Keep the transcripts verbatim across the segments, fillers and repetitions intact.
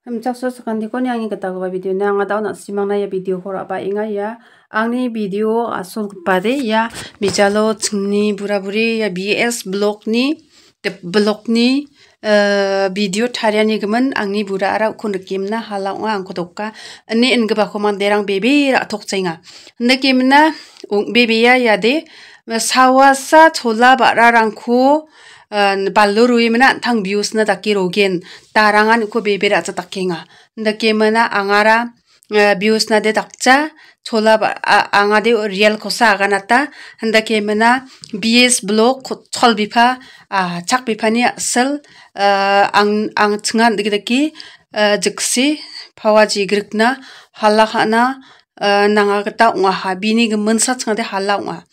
Hemchakso sakantikoni angni gitagipa video-ni anga dao na·simangna ia video-ko ra·baenga ia. Angni video asolgipade ia bijalo chingni bura-buri ia B S blok-ni, dip-, blok-ni, eh, video tarianigimin angni buraara uko nikemna hala ong·a, angko doka. Ine ingipako manderang bebe ra·tokjaenga. Indakemina ong·, bebea iade, sawasa chola ba·rarangko, eh, balo ruemina an·tang biusna dake rogen. Darangan uko bebe ra·jatakenga. Indakemina angara, eh, biusnade dakja, chola ba-, a-, angade rielkosa aganata. Indakemina B S blok kotsolbipa, ah, chakbipani a·sil, eh, ang-, angchinga dake dake, eh, jiksi pawaji grikna hala ka·na, eh, nanga gita ong·aha. Bini giminsa chingade hala ong·a.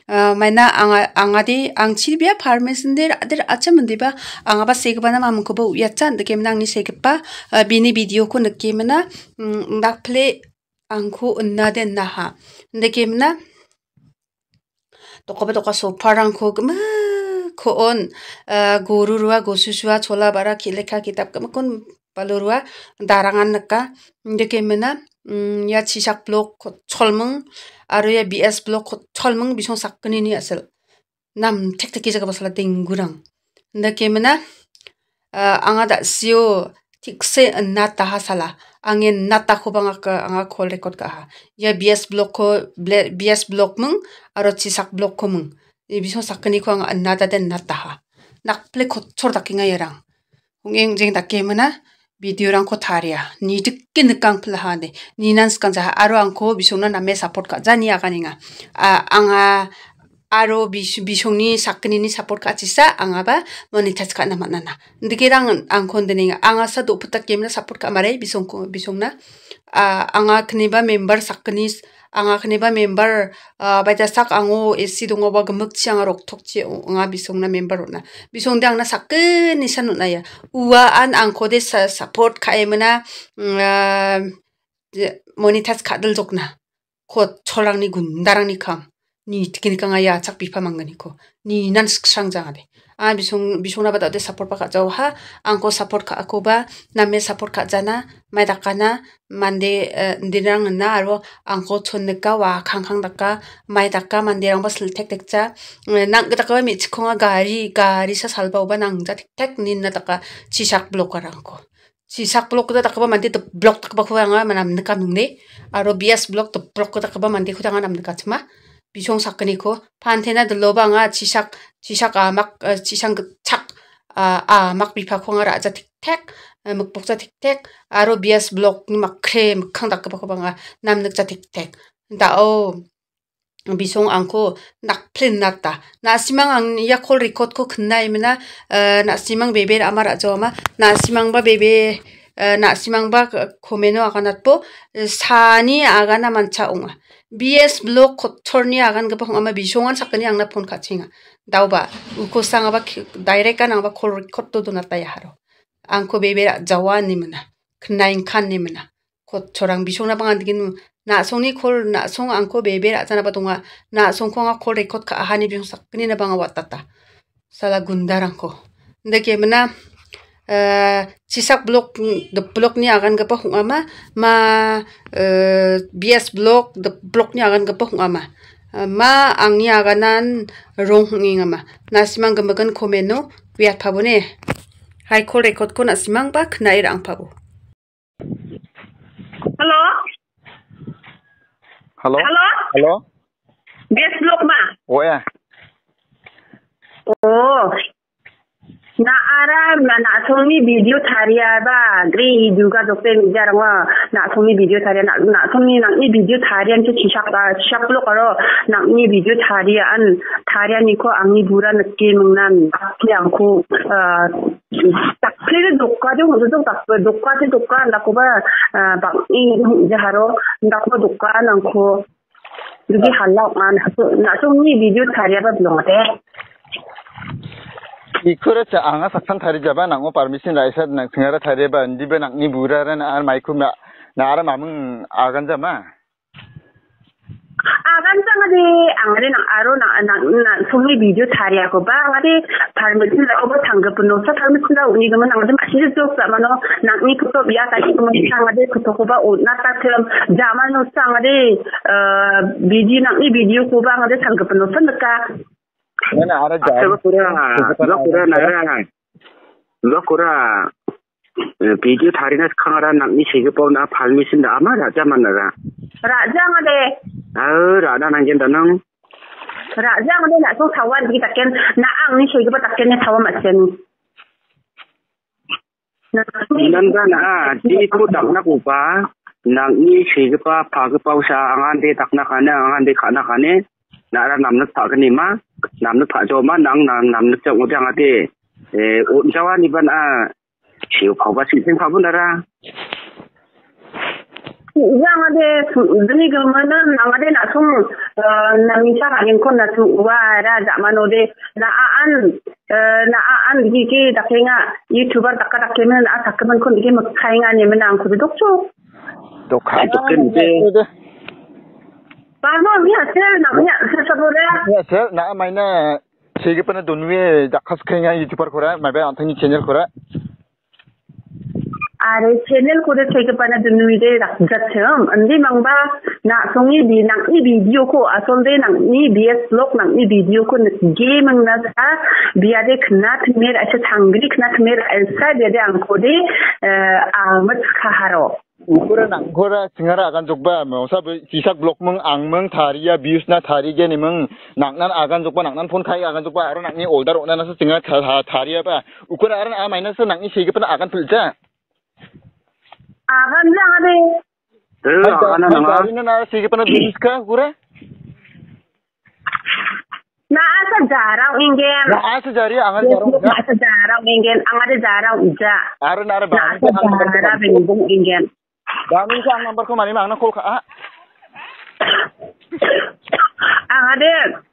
Eh, maina anga, angade, angchi bia permission de ra·, de ra·acha mandeba angaba segipana mamingkoba uiacha, indakemina angni segipa, eh, bini video-ko nikemina, mm, dakple angko inade inaha. Indakemina, dokoba doka soparangko gimikko on, eh, goru rua, gosusua, chola ba·ra, ki·leka, kitap gimikkon balo rua, darangan nika. Indakemina, mm, ia chisak blok kotsolming, aro ia B S blok kotsolming bisong sakgnini a·sil. Nam tektekki jagaba sala denggurang. Indakemina, ah, anga da·sio tikse inataha sala. Ange inatakoba anga ka-, anga call record ka·aha. Ia B S blok-ko, ble-, B S blok ming, aro chisak blok-ko ming. Ia bisong sakgniko anga inatade inataha. Nakple kotchor dakenga iarang. Ong·e ong·jeng dakemina video-rangko taria. Ni dike nikangpilahade. Ninan sikangjaha. Aro angko bisongna name support ka·ja ine aganenga. A, anga aro bis-, bisongni sakgnini support ka·chisa angaba monetize ka·na man·ana. Indikerang angko indienga. Anga sa do·pitakemina support ka·mare bisongko, bisongna. A, anga kniba member sakgni s-, anga kniba member, ah, baita sak ango A C dongoba gimikchi anga roktokchi ong·a bisongna member on·a. Bisongde angna sakgni san on·a ia. Ua an angkode sa-, support ka·emina, mm, ah, je-, monetize ka·diljokna. Kotsolrangni gundarangni kam. Ni tikini kanga ia achak bipa manggniko. Ninan siksrangjangade. A bisong, bisongna ba dao·de support ba ka·jaoha. Angko support ka·akoba, name support ka·jana, mai dakana, mande, eh, indirang ina, aro angko chon nika, wa kangkang daka, mai daka, manderangba siltek tekja. Eh, nang·gitaba me·chikkonga gari, gari sa salbaoba nangja tektek nina daka chisak blokarangko. Chisak blok gita dakgipa mande dip-, blok dakgipakoba anga manam nika mingni. Aro B S blok dip-, blok gita dakgipa mandeko anga nam nikachima. Bisong sakgniko. Pantena diloba anga chisak, chisak amak, eh, chisang gitchak, ah, amak bipako anga ra·ja tektek, eh, mikbokja tektek. Aro B S blokni makre mikkang dakgipakoba anga nam nikja tektek. Da·o. Bisong angko nakplen nata. Na·simang ang ia call record-ko knaimina, eh, na·simang bebe ra·ama ra·jaoma. Na·simangba bebe, eh, na·simangba k-, komeno aganatbo, eh, sani agana mancha ong·a. B S blok kottorni agangipa ong·ama bisongan sakgni angna phone ka·chenga. Daoba, uko sangaba ki-, direct-an angba call record-o donata iaharo. Angko bebe ra·jaoa inemina. Knaingkan inemina. Kotchorang bisongna bang·a dikenu, na·songni call, na·song angko bebe ra·janaba donga. Na·songko anga call record ka·ahani bisong sakgnina bang·a watata. Sala gundarangko. Indake mina, eh, chisak blok, dip blokni agangipa ong·ama, ma, eh, B S blok, dip blokni agangipa ong·ama. Eh, ma angni aganan rong ong·engama. Na·simang gimikan komeno uiatpabone. Hai call record-ko na·simangba knae ra·angpabo. Hello? Hello? Hello? Hello? Best block ma? Oh, ya. Oh. Na ara na, na·songni video tariaba, gri duga dokte mijarango, na·songni video taria, na, na·songni nang·ni video tarian ke chisak, ah, chisak block aro, nang·ni video tarian, tarianiko angni bura nike mingnan, angko, ah, Dakplede doka de hojojok dakpe, doka de doka, dakoba, ah, bang·e hojaharo, dakoba doka nangko. Jadi hala ong·a, na·songni video tariaba bilongde. Ikora cha anga saksan tarijaba nang·o permission raisa nang singara tariaba indiba nang·ni burara na ar maikum na, na ara mamung aganjama. A, Aganjang ade, angade nang aro nang, nang, nang, songni video tariakoba, angade permission la obo tanggipa nosa permission la unigimin angade masih jok sa mano, nangni photo bia tadi kemudian angade photo koba ona takem, jamano sa angade, eh, video nangni video koba angade tanggipa nosa nika. Mana ara jai. Acha kura, kura nara. Ua kora, eh, video tarina skangara nangni segipao na permission da ama raja manara. Raja angade. Ah, rana nanggen danang. Raja angade na so sawan di taken na angni segipa taken ne sawan maseni. Nanda na di ko dakna koba nangni segipa pagipao sa angande dakna kane angande kana kane nara namnak pakani ma namnak pakjo ma nang nang namnak jang ode angade. Eh, unjawani ban a, siu phaoba sing sing phabu nara. Yang ade, dini gimana, nang ade nak sung, eh, nang minta ka yang kon nak sung, wa, ra, zaman ode, na aan, eh, na aan, digi ke, dakenga, YouTuber, daka, dakemen, na, dakemen kon, digi, makainga, ni menang, kudu, dokcho. Dokha, dokha, dokha. Bano, ni hasil, nang, ni hasil, sabore. Ni hasil, na, maina, Segipana donue dakaskenga YouTuber kora, maiba antangni channel kora. Are channel kore segipana donue de dakjachim. Andi mangba na songi di nang i video ko asol de nang i B S vlog nang i video ko gaming na sa biade kna tmer acha tangri kna tmer acha biade angko de, eh, amat kaharo. Ukora nangkora singara agan jokba, mosa be-, chisak blok mung ang mung taria, bius na tarige ni mung, nangnan agan jokba, nangnan phone kai agan jokba, aro nangni order ona nasa singa ta-, ta-, taria ba. Ukora aran a minus nangni segipana agan pilja. Agan jang ade. Eh, hai, agan hai, nanga. Tarina na segipana duniska, ukora? Na asa jarang ingen. Na asa jari, angan jarang. Na asa jarang ingen, angade jarang uja. Are, are, na asa jarang bengong ingen. Bang sa ang number ko mani ma angna call ka, ah. Angade,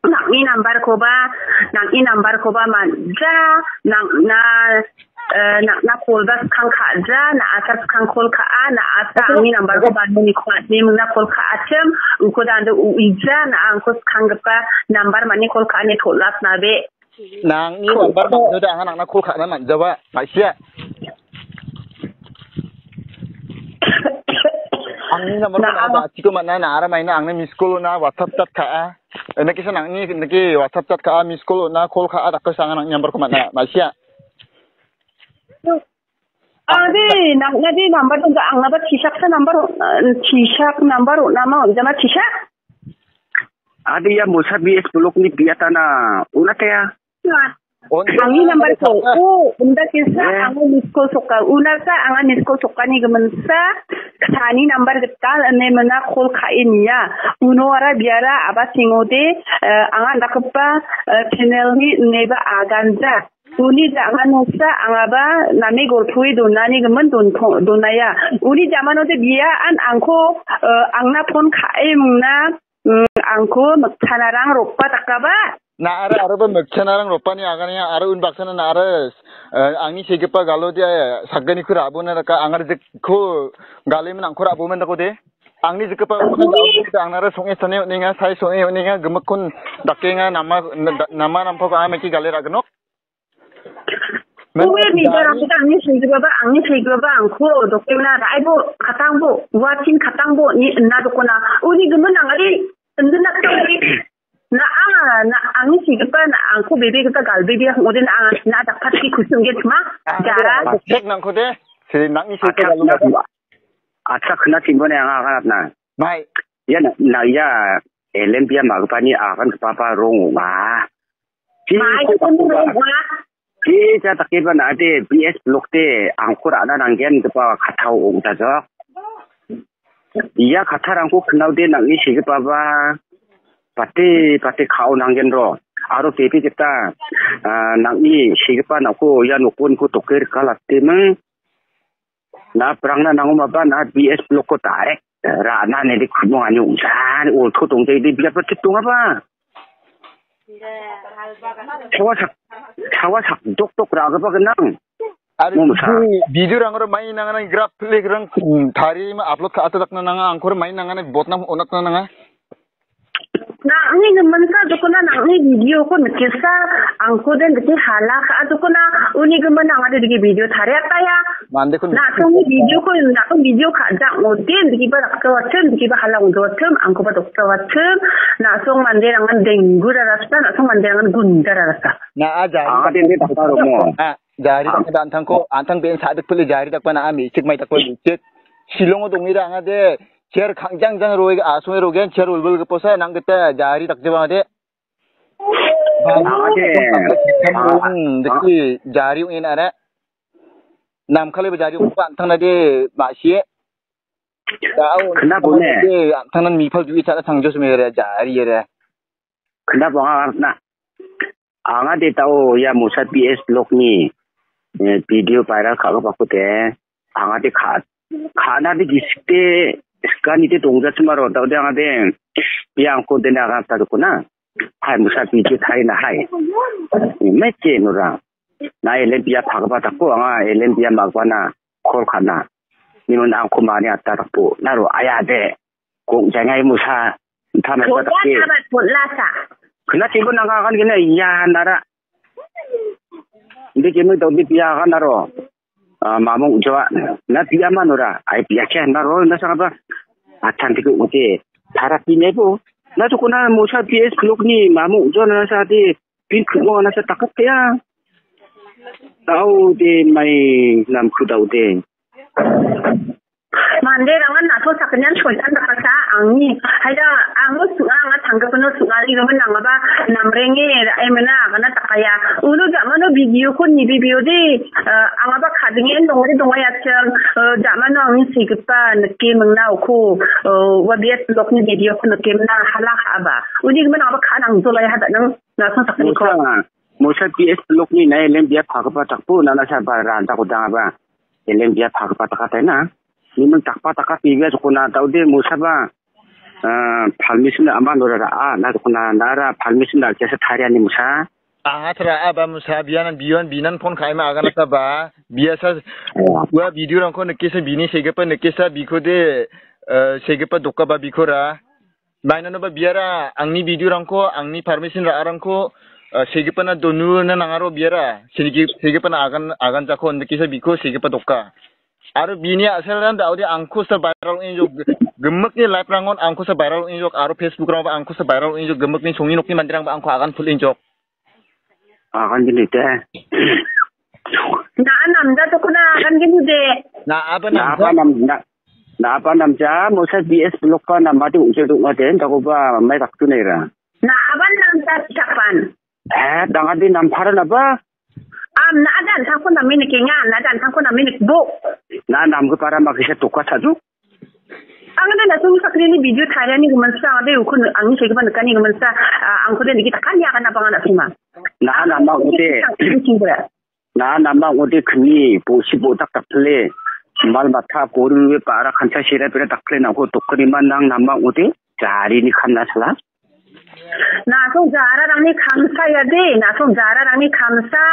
nangni number ko ba, nangni number ko ba manja, nang na, eh, na, na call ba skang ka ja, na asa skang call ka a, na asa angni number ko ba ni ko ni mung na call ka a chem, uko dande u ija, na angko skang gepa number mani call ka a ni tolas na be. Nangni number manja da anga nangna call ka na manja ba, maisia. Angni number na ba, chiko mana na ara maina angni miss call na WhatsApp chat ka a. Ena kisa nangni niki WhatsApp chat ka a, miss call na call ka a, dakka sanga nangni number ko mana, maisia. Ade, nang, nadi number dong, ang number chisak sa number, eh, chisak number, nama, jama chisak? Ade ya, musa B S blok ni biatana, una kaya? Angni number ko, o, unda kisa, ang miss call soka, una sa, ang miss call soka ni gemensa, tani number getal, ene mena call kain ya. Uno ara biara, aba singode, eh, ang anda kepa, eh, channel ni neba aganja. Uni jamanosa angaba name golpoe donani gimin donko-, donaya. Uni jamanote bia an angko, eh, angna phone ka·e mingna, mm, angko mikchanarang ropa dakaba. Na ara aroba mikchanarang ropani agania aro unbaksana na ara, eh, angni segipa galodia, eh, sakganiko rabona daka angara jikko galemin angko rabomen dakode. Angni jikgipa uni angara song·e sane on·enga, sai song·e on·enga, gimikkon dakenga, nama, na-, nama nampako ameki gale ra·gnok. Ue bijarangkoba angni segipa ba, angni segipa ba angko dokengna ra·ebo katangbo, uachin katangbo ni ina dokona. Uni gimin nangari indina katangbo. Na anga, na angni segipa, na angko bebe gita galbebea ong·ode na anga, na dakpatki kusi ong·gen kma. Jara. Cek nangkode, siri nangni segipa galbebea. Atsa kena timbone anga akan atna. Mai. Ia na, na ia L M B a magipani agan gipaba rong ong·a. Mai, rong ong·a. Jija dakeba na·ade B S blok de angko ra·na nanggen gipa kattao ong·tajok. Ia kattarangko knaode nang·ni segipaba bate bate ka·o nanggenro. Aro bebe gita, ah, nang·ni segipa nokko ia nokoniko doke rika lateming. Na prangna nangomaba na B S blok ko direct ra·na nede khumong ani ong·jani olto tongjaide biapo tik tongaba. Chawa sak, chawa sak dok dok ra·gipa gnang. Ari video, video rangro mai nangana grab play rang, mm, tari ma upload ka ata dakna nanga angkor mai nangana botnam onatna nanga. Angni giminsa dokona nang·ni video-ko nikesa, angko den dike hala ka·a dokona, uni gimin nang·ade dike video tariakaya. Mandekon Na·songni video-ko, na·song video ka·ja ong·otin, dikiba daksa watim, dikiba hala ong·ja watim, angkoba doksa watim, na·song manderangan denggu rarasa, na·song manderangan gunda rarasa. Na·a jari Anga dende daksa romo. A, jari Ah. dakba antangko, antang ben sadik pele jari dakba na·a mechik mai dakba mechik. Silongo dongera anga de, chair kangjang jang roe, asonge rogen, chair ulbul geposa, nang gita jari dakjeba de. Anga de. Deki jari ong·en ara. Namkale ba jari ong antang na de, masie. Dao, Kena bone. de, antang nan mipal jui chana sangjos mere jari ere. Kena bonga na. Anga de tao ia Musa P S blog ni, eh, video viral ka·gipako de, anga de ka-, ka·na de gisik de, skani de dongja chimaro, tao de anga de, bia angko de na anga ta dukuna. Hai Musa video thai na hai. Meke nora. Na elen bia phagba dako, anga elen bia magbana, kol kana. Nimon angko mani atta dako, naro aya de. Kok jangai Musa. Tama Kota dake. Tama kota sa. Kena tiba nang akan kena iya nara. Inde kemi tau di pia akan naro. Ah, mamung jawa. Na pia manora. Ai pia kya naro na sangapa. Atan tiku uti. Tara pine po. Na tu kuna Musa P S blog ni mamung jawa na sa di. Pin kumo na sa takat kaya. Tau de mai nam ku tau de. Manderangan na·song sakgnian soitan dakasa angni. Haida, amo su·a, anga tangkakno su·ari gimin nangaba namrenge ra·e mena agana dakaya. Uno ja·mano video-ko nibibiode, eh, angaba kadingen dongari dongayachang, eh, ja·mano angni segipa nike mingna oko, eh, ua B S blog-ni video-ko nike mena hala ka·aba. Uni gimin angaba ka·a nangjolaiha da·nang na·song sakgniko. Mosa, mosa P S blog-ni nai lem bia phagipa dakpo nana sa ba ranta kodang aba. Eleng bia phagipa dakatena. Nimang dakpa daka pibia jokona daude musaba, ah, permission ama nora ra, ah, na jokona nara permission da jasa tariani musa. Anga tara aba musa bianan bion binan phone kaima agana ta ba. Biasa Ya. ua video rangko nikesa bini segapa nikesa biko de, eh, segapa doka ba biko ra. Mainanoba biara angni video-rangko, angni permission ra·arangko, eh, segipana donuna nangaro biara. Segi-, segipana agan, agan jako indakesa biko segipa doka. Aro bini a·selran da·ode angkosa viral ong·enjok. Gimikni live-rangon angkosa viral ong·enjok. Aro Facebook-rangoba angkosa viral ong·enjok. Gimikni songni nokni manderangba angko agan pul·enjok. Agan gini te. Na·a namja dokona agan gini de. Na·aba Na namja. apa nam, na, na apa namja, mosa B S blog pa namade ujil dong aden, dagoba mai raktu nera. Na aban namja siapan. Eh, dangade nampara naba? Am, na adan tangko naminik inga, na adan tangko naminik bo. Na namge para makisa toka saju? Angde na sung sakrini video tariani gumansa, angde ukun angni segipa nikani gumansa, ah, angkode niki takani akan apa ngana suma. Na nama ude. Singbra. Na nama ong·ode kni, bosi bodak dakple, mal matha, goru, bara, kancha, sera, pera dakple, nangko dokani man nang nama ong·ode, jarini kamna sala. Nasong jararangni kamsa ya de, nasong jararangni kamsa,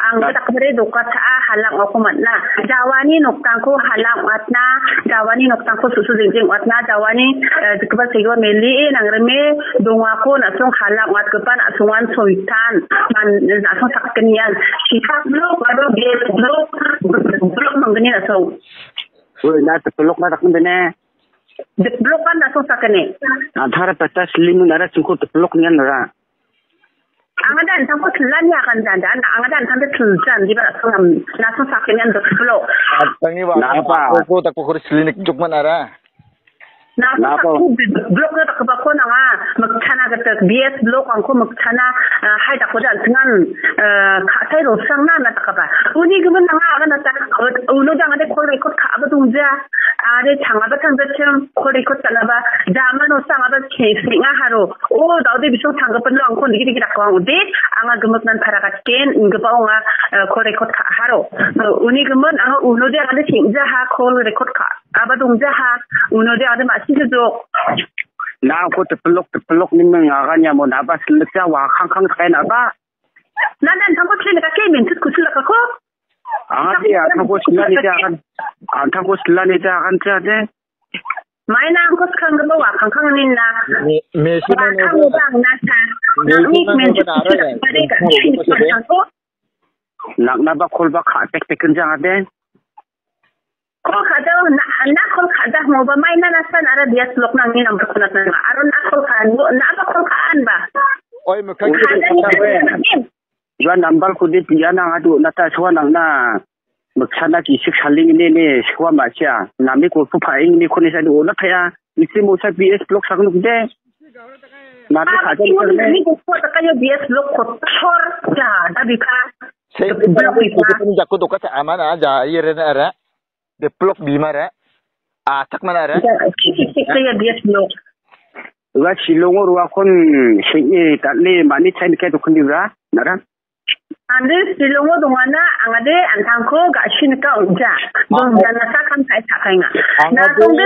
ang Na- dakbere dokata, halang oko matna. Jawani noktangko halang matna, jawani noktangko susu jingjing matna, jawani, eh, jikba segipa meli, eh, nangrime, dongako, nasong halang matgipa, nasongan soitan, man, nasong sakgnian. Sipak blok, aro gel blok, blok manggni nasong. Oi, na tepelok na takun dene. Tepelok kan nasong sakgni. Antara peta selimun ara sungko tepelok nian nara. Angada antang ko selan ya kan janda, angada antang de selan di ba nasong, nasong sakgnian tepelok. Tangi ba. Napa? Ko tak ko selinik jukman ara. Na Napa? Blok na takbako nanga, mekchana getek, B S blok angko mekchana, ah, hai dakode antengan, ah, katai rosang na, na takba. Uni gimin nanga aga na tak, uno jang ade call record ka aba dungja, are chang aba tangja chang, call record ka na ba, jama no sang aba ke, singa haro, o, daude bisong tangga penlo angko digi digi dakko ang ude, anga gemek nan para katken, ingge ba onga, ah, call record ka haro. Uni gimin anga uno de ade singja ha, call record ka. Aba dongja ha, uno de ade ma·sina jok. Na ko tepelok, tepelok ni meng agan ya mo naba selekja wa kang kang kai naba. Na dan tangko kle ka ke min tut kusul ka ko. Anga de, anga ko selani de agan, anga ko selani de agan ja de. Maina angko skanggipa wa kangkang ninna. Me-, mesina Wa nogo. Kanggipa angna sa. Me-, Nangni mesina menjuk nogo nara ya. Pada ka. Mesina nogo. Nakna ba kolba ka tek tek kenjang ade. Kol ka da na, na kol ka da mo ba maina na san ara dia slok nangni number ko na na. Aro na kol ka, na ba kol ka an ba. Oi, mekang Ka da ni ka da ni. Jua number ko de pia nang adu na ta sua nang na. Meksana ki sik saling ni ni sua ma sia. Nami ko pu pa ing ni ko ni sa du na pa ya. Isi mo sa B S block sa nuk de. Nami Ah, ka da ni ini ka ni. Ini ko ta ka yo B S block ko tor ja da bi ka. Se Block block itu. Itu jaku doka ta amana ja ire na ara. De block bi mara. Ah, tak mana ara. Ja, sik sik sik ka yo B S block. Wa silongo ruakon sing e tatli mani chain ke dukun di ra. Nara. Ande silongo dongana angade antangko ga·sinika on·ja. Dongjanasa kam kai sakainga. Angade Na tongde